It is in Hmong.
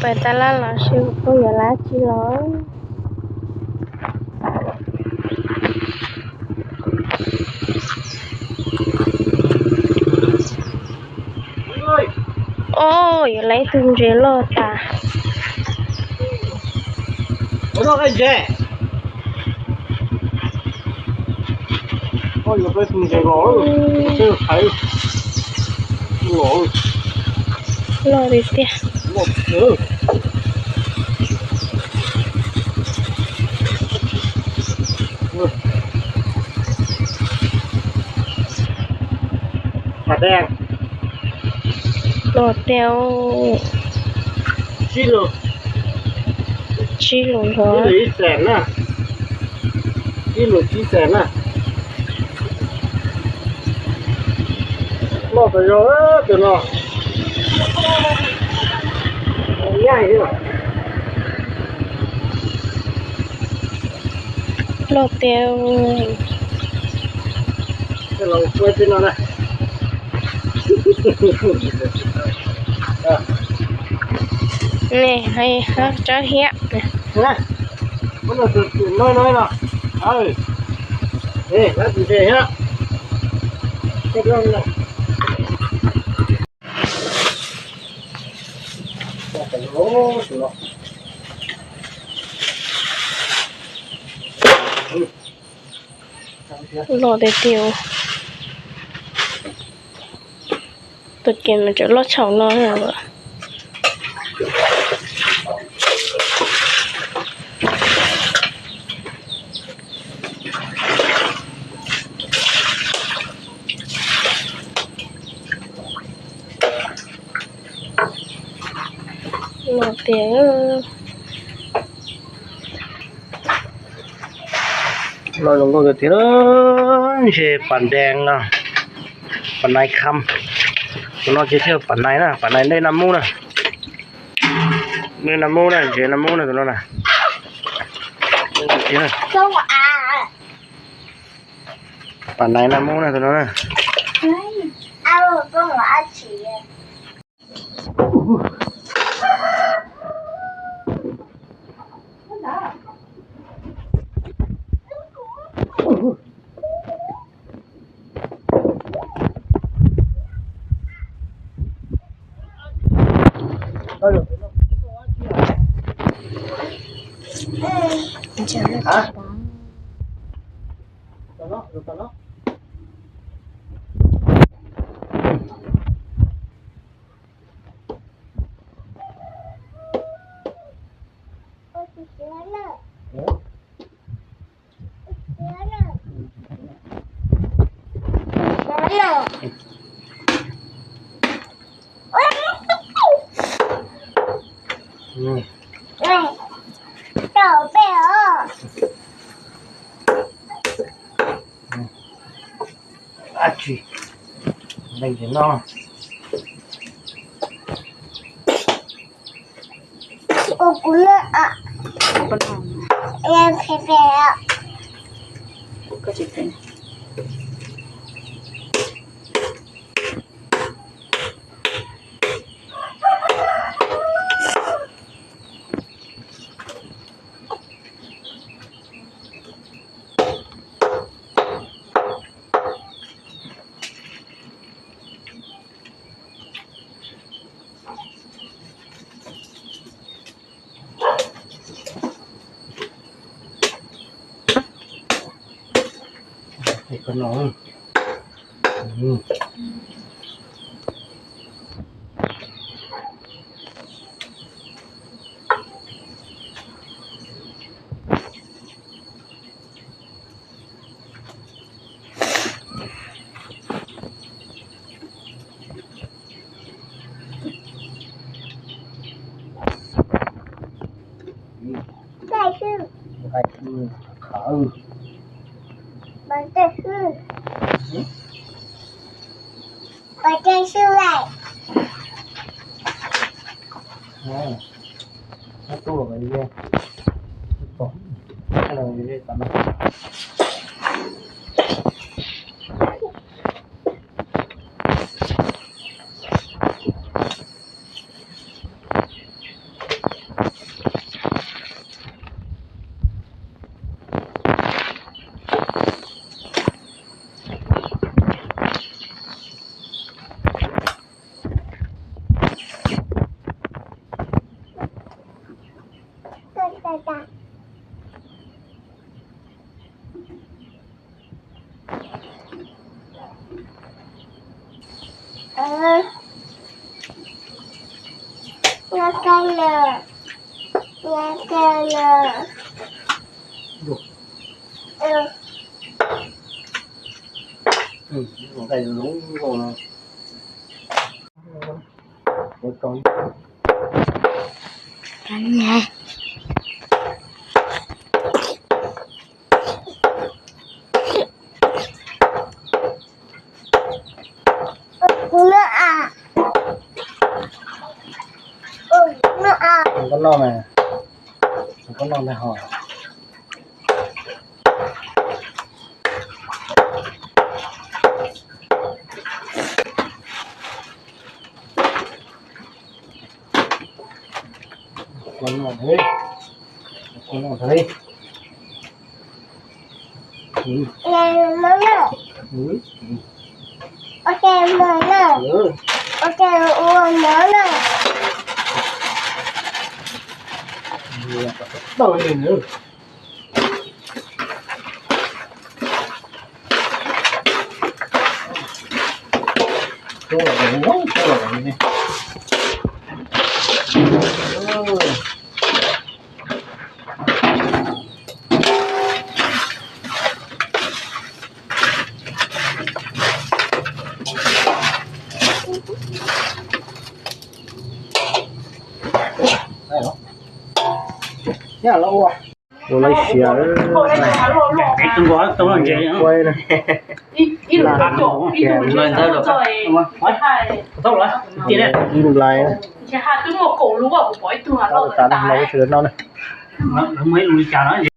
Pais tab laj los seb kuv phooj ywg yuav lab tsi los. Os, yuav lab ib tug ntses loj tas. Loj tiag tiag. Loj tiag. Tsib lus ntawd. Ib lus tsib xees na. Loj tas zog tus no. Loj tiag. Nej hais tsab hiab. Loj tiag tiag. Tus ces mas tseem loj tshaj no. Loj tiag. Loj zoo nkauj tiag tiag. Ntshe pas ntees no, pas nais kham. Tus no ces thiaj pas nais na, pas nais dej naj mub na. Dej naj mub na, ntses naj mub na tus no na. Pas nais naj mub na tus no na. Dab tsi? Leej twg no? Ua kuv no. Ua, ua kawg na, ua kawg na. Koj noj mas, koj noj ntag ho. Koj noj ntag, koj noj ntag. Ua ua mov na. Ua lawv siav. Ib nplais, tas no sawv daws noj na.